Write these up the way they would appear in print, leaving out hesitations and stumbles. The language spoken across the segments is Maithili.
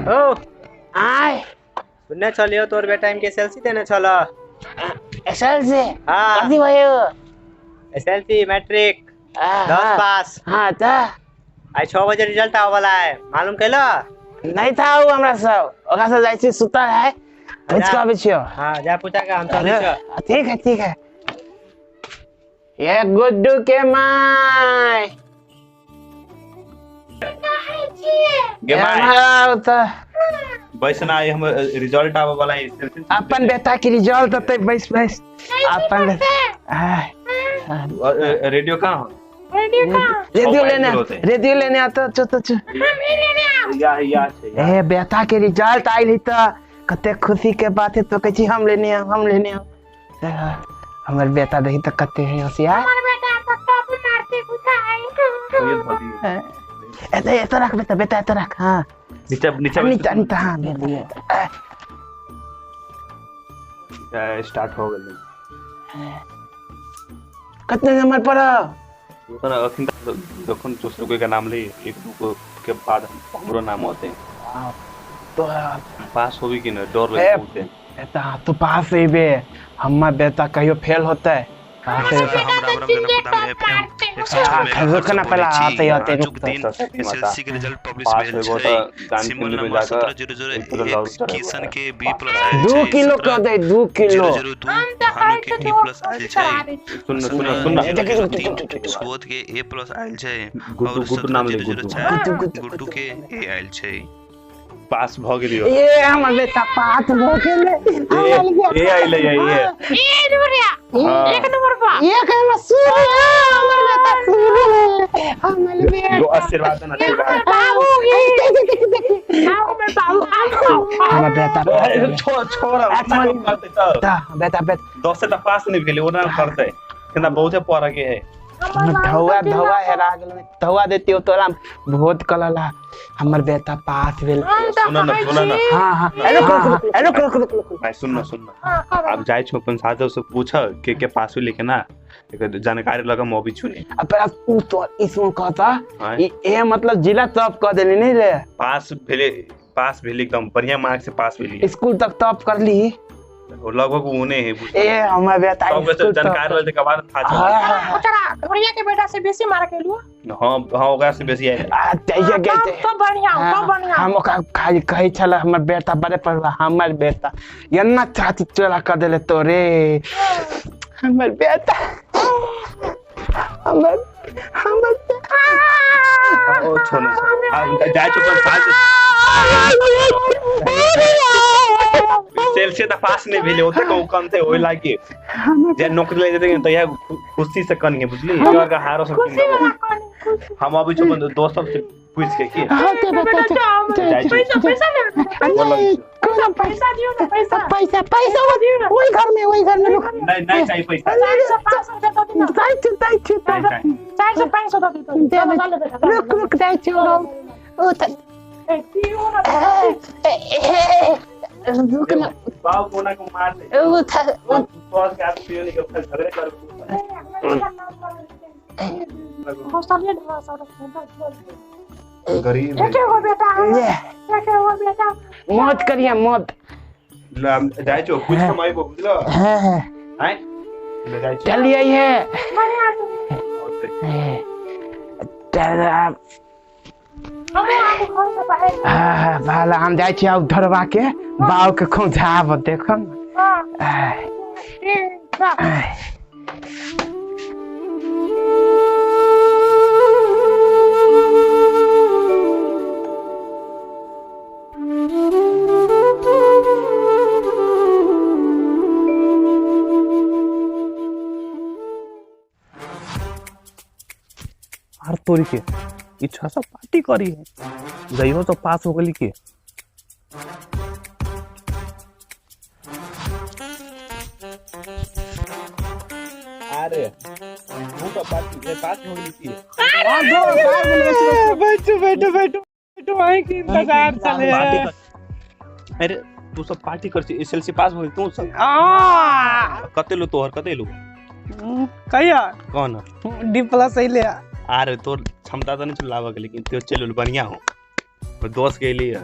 ओ आय सुनने छलियो तोर बेटा के एसएलसी देने छल। एसएलसी? हां कथी भयो? एसएलसी मैट्रिक 10 पास। हां त आइ 6 बजे रिजल्ट आवे वाला है, मालूम कैला नहीं था उ हमरा सब ओकरा से जाय छी सुतल है पूछ के आबै छियो। हां जा पूछा के हम चलै छियो। ठीक है ठीक है। ये गुड्डू के my गे my त बैसना हम रिजल्ट आवे वाला है। अपन बेटा के रिजल्ट त बैस बैस अपन रेडियो कहां हो? रेडियो कहां? रेडियो लेने रेडियो लेने आता चो तो चो हम ही लेने आ या छै। ए बेटा के रिजल्ट आइल है त कते खुशी के बात है तो कहै छी हम लेने आ हम लेने आ। हमर बेटा देखी त कते है होशियार। हमर बेटा त टॉप मारते बुझाय। एते एते रख बेटा बेटा एते रख। हां नीचे नीचे नीचे नीचे। हां स्टार्ट हो गेल। कितने नंबर पर उतना अखन जखन दोसर कोई का नाम ले एक दो के बाद हमरो नाम होते तो पास होबी कि न डर लगे बहुते। बेटा तो पास हेबे हमर बेटा कहियो फेल होता है पास हेबे। हम राम राम जनकपुर एफएम 106 मेगाहर्ट्ज पहला आते आते एसएलसी के रिजल्ट पब्लिश भेल छै। सिमल नंबर 1700 किशन के बी प्लस आयल छै। 2 किलो क दे 2 किलो 002 भानु के डी प्लस आयल छै। सुन सुन सुन सुबोध के ए प्लस आयल छै गुड्डू गुड्डू नाम ले गुड्डू गुड्डू के ए आयल छै। पास भ गेलियो ए हमर बेटा पास भ गेलै। ए आइले ए ए नंबर एक नंबर पा एक हमर सुन हमर बेटा सुन हमर बेटा गो आशीर्वाद ना आशीर्वाद बाबू देख देख देख आओ मैं बाबू आओ हमर बेटा छोड़ छोड़ करते त बेटा बेटा 10 से त पास नहीं भेलै ओना करते केना बहुते पढ़ के है। धौआ धौआ हेरा गेल धौआ देतियो तोरा बहुत कलला हमर बेटा पास भेल। सुन न सुन न। हां हां एलो रुक रुक रुक भाई सुन न सुन न। अब जाय छो अपन साथी से पूछ के पास होले के ना एकर जानकारी लगा मोबी छुने। अब तू तो इसो कहता ए मतलब जिला टॉप क देली नहीं रे पास भेले एकदम बढ़िया मार्क से पास भेली स्कूल तक टॉप कर ली लगभग उने है। ए हमर बेटा सब जानकारी ले के बाद था ओकरा घोड़िया के बेटा से बेसी मार्क एलु। हां हां ओकरा से बेसी आयल आ तैया गए तो बढ़िया तो बढ़िया। हम ओकरा खाली कहै छल हमर बेटा बड़े पढ़वा हमर बेटा एन्ना छाती चोरा क देले तोरे हमर बेटा हमर हमर ओ छोड़ आ जाय छो पर साथ एसएलसी त पास नहीं भेले ओते को कम थे ओइ लागी जे नौकरी ले जेते त यह खुशी से कन के बुझली एकर का हारो सब हम अभी छो दोस्त सब से पूछ के की हां ते बेटा पैसा पैसा ले कोना पैसा दियो ना पैसा पैसा पैसा ओई घर में रुक नहीं नहीं चाहिए पैसा 400 500 दे दो ना जाय छी जाय छी 400 500 दे दो रुक रुक जाय छी ओ त ए दियो ना रुक ना बाप कोना को मार दे ओ था तोर के आप पियो नहीं के झगड़े कर गरीब एक गो बेटा एक गो बेटा मौत करिया मौत जाय छो कुछ कमाई को बुझलो। हां हां आय ले जाय छो चलिए है बढ़िया चल हमरे आगू घर से बाहर। हां भला हम जाय छी आब धरवा के बाव के खोजाब देखम। हां आर तोरी के इच्छा सब पार्टी करी है जइयो तो पास हो गेली के अरे तू तो पार्टी पास हो गेली की बैठो बैठो बैठो बैठो वहीं के इंतजार चले। अरे तू सब पार्टी कर छी एसएलसी पास हो तू सब कते लो तोहर कते लो कहिया कौन डी प्लस अइले। अरे तोर क्षमता त नहीं लावा के लेकिन त्यो चल बढ़िया हो दोस्त के लिए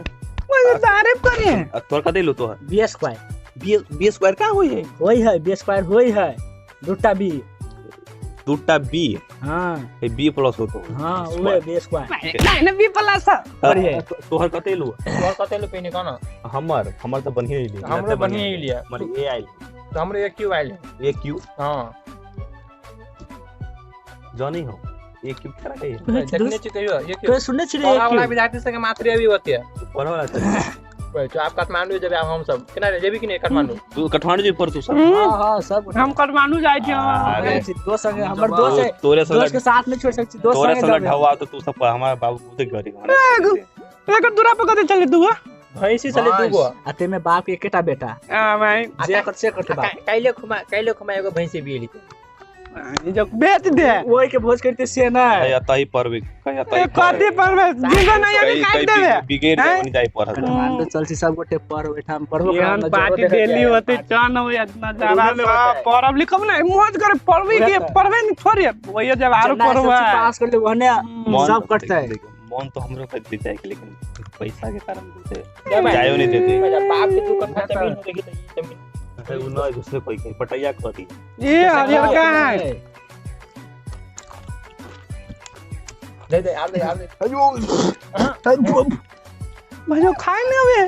लगे तारीफ करे तोर कते लो तोहर बी स्क्वायर बी स्क्वायर का होई है होई है बी स्क्वायर होई है दूटा बी दूटा बी हां ए बी प्लस होतो हां ओए बी स्क्वायर नहीं ना बी प्लस बढ़िया तोहर कते लो तोहर कते लो पहिने कना हमर हमर त बढ़िया आइली हमरो बढ़िया आइली हमर ए आइल त हमरो ए क्यू आइल ए क्यू हां जानी हो ए क्यू करा के देखने छी कहियो ए क्यू कोई सुनने छी रे पढ़ा वाला विद्यार्थी संगे मात्र अभी होते है पढ़ा वाला तो आप काठमांडू जब हम सब केना जेबी कि नहीं काठमांडू तू काठमांडू जे पर तू सब हां हां सब हम काठमांडू जाय छी दोस्त संगे हमर दोस्त है तोरे संगे दोस्त के साथ में छोड़ सकत छी दोस्त तोरे संगे ढवा तो तू सब हमारा बाबू बहुत गरीब एक दूरा पर कते चले दूगो भैंसी चले दूगो आ ते में बाप के एकेटा बेटा आ भाई जे कर से करते बाप काइले खुमा एगो भैंसी बियली जो बेच दे ओई के भोज करते से ना कहीं अतही परबे कहीं अतही कथी परबे जिंदा नहीं आने काट देबे बिगड़ नहीं जाई पर काठमांडू चल छी सब गोटे पर ओठाम पढ़बो करना पार्टी डेली होते चन हो इतना ज्यादा परब लिखब ना मौज करे पढ़बे के पढ़बे नहीं छोड़िए वही जब आरो पढ़बे पास कर ले ओहने सब कटता है मन तो हमरो पे भी जाए लेकिन पैसा के कारण बोलते जायो नहीं देते बाप के दू कट्ठा जमीन हो देखी त जमीन अरे उ न दूसरे कोई के पटैया करी ये हरियर का है दे दे आ दे आ दे अयो भाई खाए नहीं अबे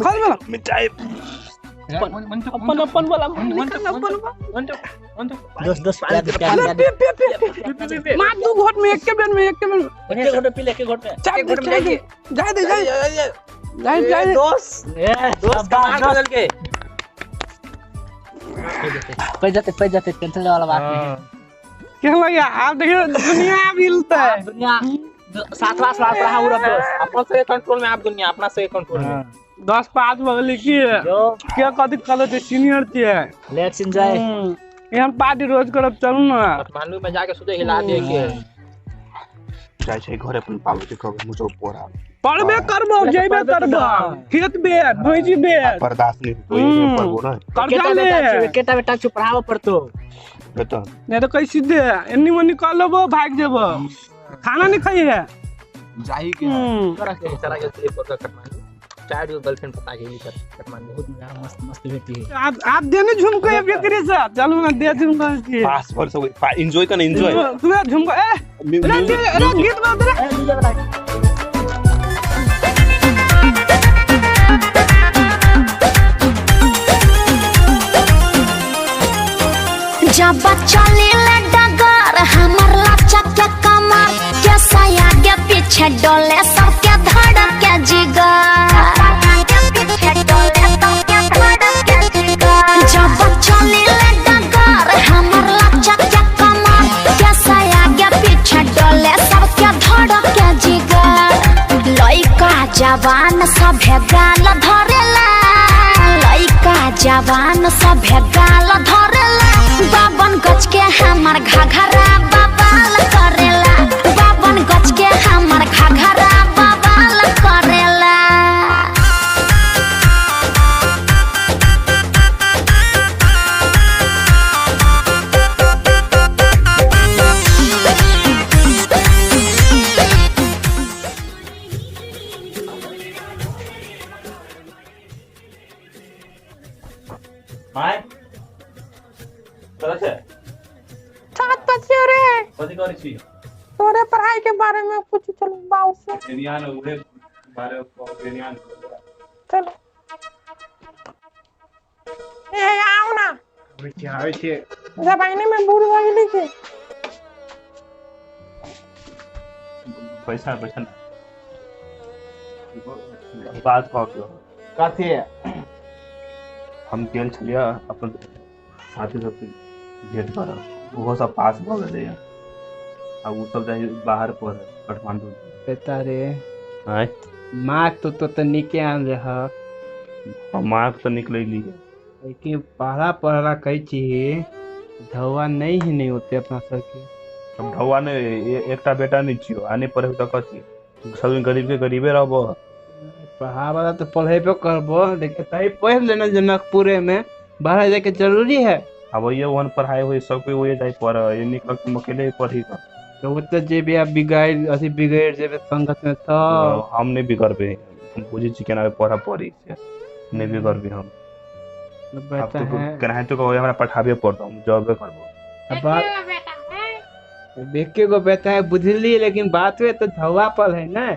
खा वाला मिठाई अपन अपन वाला अपन दोस्त दोस्त प्यार पे पे पे मार दू घोट में एक के बेर में एक के बेर एक घोट पी ले एक घोट में एक घोट में जाए दे जाए जाए जाए दोस्त ए दोस्त कमाल बदल के पैसा जाते टेंशन वाला बात नहीं क्या लगा आप देखिए दुनिया मिलता है दुनिया सातवां क्लास रहा पूरा दोस्त अपना से कंट्रोल में आप दुनिया अपना से कंट्रोल में 10 पास बगली की क्या कथी कलो थे सीनियर थे let's enjoy यहाँ पार्टी रोज करब चलू ना काठमांडू में जाके सुधे हिला दे के जाय छै घर अपन बाबू के कहब मुझो पढ़ा पढ़बे करबो जेबे करबो खेत बेच भैंसी बेच बर्दाश्त नहीं होई नहीं पढ़बो ना कर्जा ले केटा बेटा छु पढ़ाबो पड़तो बेटा नहीं तो कैसे दे एन्नी ओन्नी कर लेबो भाग जेबो खाना नहीं खाई है जाही के तोरा के सारा के स्लिप पर काठमांडू चार गो गर्लफ्रेंड पता गेली कर काठमांडू बहुत मस्त मस्त बेटी है आप देने झुमको ये बेकरी से चलू ना दे झुमको की पास भर सब एंजॉय कर एंजॉय तू झुमको ए अरे गीत बजा ए डीजे बजा जब चले डगर हमर लचक के कमर के साया के पीछे डोले सबके धड़क के जिगर जब चले डगर हमर लचक के कमर के साया के पीछे डोले सबके धड़क के जिगर लइका जवान सभे गाल धरेला लइका जवान सभे गाल धरेला बावन गज के हमर घाघरा बवाल करेला बावन गज के हमर घाघरा बवाल करेला। My कथी छत पर छियो रे कथी करै छी तोरे पढ़ाई के बारे में पूछ चलू बाऊ से बेनियान उहे बारे बेनियान चलो ए आओ ना आबै छी जब आईने में बूढ़ भऽ गेली के पैसा पैसा बात कह के कथी हम गेल छलियै अपन साथी सबसे भेंट करब ओहो सब पास भऽ गेलै आ ओ सब जाइ बाहर पढ़े काठमांडू बेटा रे आँय मार्क तो नीके आन रह मार्क तो निकलैली लेकिन पढ़ा पढ़ा कहै छी धौआ नहीं ही नहीं होते अपना सबके अब ढौआ नहीं एकटा बेटा नहीं छियो आ नहीं पढ़े तऽ कथी सब गरीब के गरीबे रहबो पढ़ा वाला तो पढ़ेबे करबो लेकिन तही पढ़ लेना जनकपुरे में बाहर जाके जरूरी है अब वही ओहन पढ़ाई होई सब कोई वही जाय पढ़ ये निकल के अकेले ही पढ़ी तो ओतऽ जेबे आ बिगाड़ अथी बिगड़ जेबे संगत में तो हम नहीं बिगड़बे हम बुझै छी केना पढ़ऽ पड़ी से नहि भी करबी हम। आब बेटा तो है। केनाहितो कऽ हमरा पठाबे पड़तौ, हम जॉबे करबो। बात एके गो बेटा है बुझली, लेकिन बात वे तो धौआ पर है ना,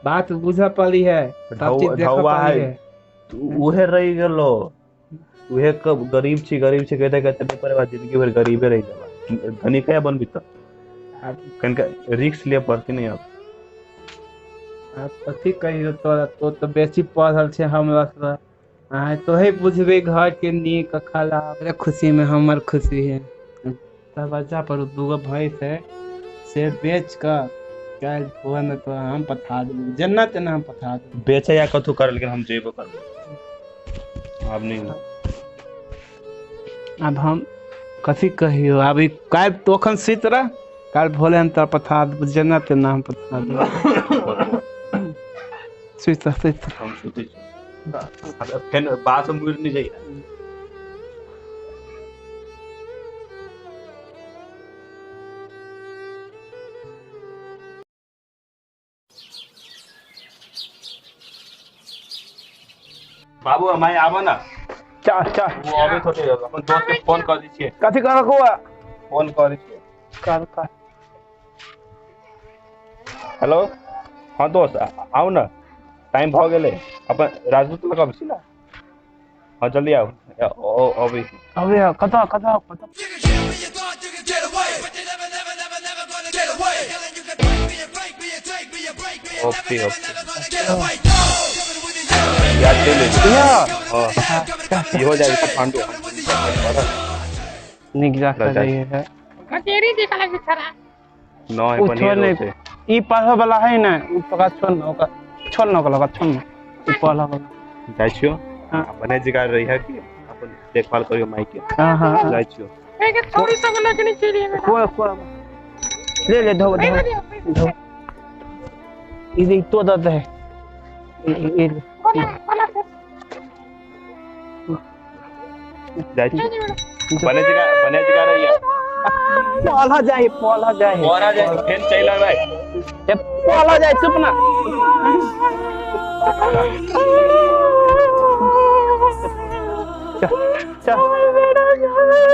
बात बुझ पड़ी है, सब चीज देखऽ ढौआ पड़ी है है। उहे रहि गेलो, उहे कब गरीब छी गरीब छी कहते कहते नहि पड़े, जिंदगी भर गरीबे रहि जेबा, धनी कहिया बनबी तऽ? आब कनिका रिस्क लिअ पड़तै ने आब। आब कथी कहियो तोरा, तो तऽ बेसी पढ़ल छै हमरा से, अहाँ तोहे बुझबे घर के नीक खराब। तोरे खुशी में हमर खुशी है। दरवाजा पर दूगो भैंस है से बेच कऽ काल्हि भोर में तोरा हम पठा देबो, जेना तेना हम पठा देबो। बेचे या कथू कर, लेकिन हम जेबो करबो, आब नहि। आब हम कथी कहियो, आब ई काल्हि तो अखन सुति रह, काल्हि भोरे हम तोरा पठा देबो, जेना तेना हम पठा देबो। सुति रह सुति रह। हम सुतै छी आब, फेन बात मुड़ि नहि जाइए। बाबू माय आबऽ ने। चल चल। ओ अबैत होतै, अपन दोस्त के फोन कऽ दै छियै। कथी करऽ हुआ? फोन करै छियै। कर कर। हेलो, हँ दोस्त, आउ ने, टाइम भऽ गेलै, अपन राजदूत लग अबै छी ने। हँ जल्दी आउ, अबै छी। अबे कतऽ कतऽ कतऽ? ओके ओके, याद चलि एबै। हँ इहो जाइ काठमाण्डू। नीक जकाँ ल जाइ। रहिए है। कचेरी देखा लगे छरा। नहि ओ पनीर छोड़ नहि छै। ई पढ़ऽ वाला है ने, ओ ओकरा छोड़ ने, ओकरा छोड़ ने, ओकरा छोड़ ने, ई पढ़ऽ वाला। जाइ छियौ। हाँ। अपने जगह रहिहे कि अपन देखभाल करियौ माय के। हाँ हाँ हाँ। जाइ छियौ। एक थोड़ी सब लगनी चाहिए बेटा। को को ले ले, धो धो धो, ई देख तो दर्द है, ई ई ई बोला बोला फिर। जाइ छियौ, बने जगह बने जगह रहिहे। पढ़ा जाए पढ़ा जाए। पढ़ा जाइ, फेन चलि अबै। ए पढ़ा जाए, चुप ना। चल चल।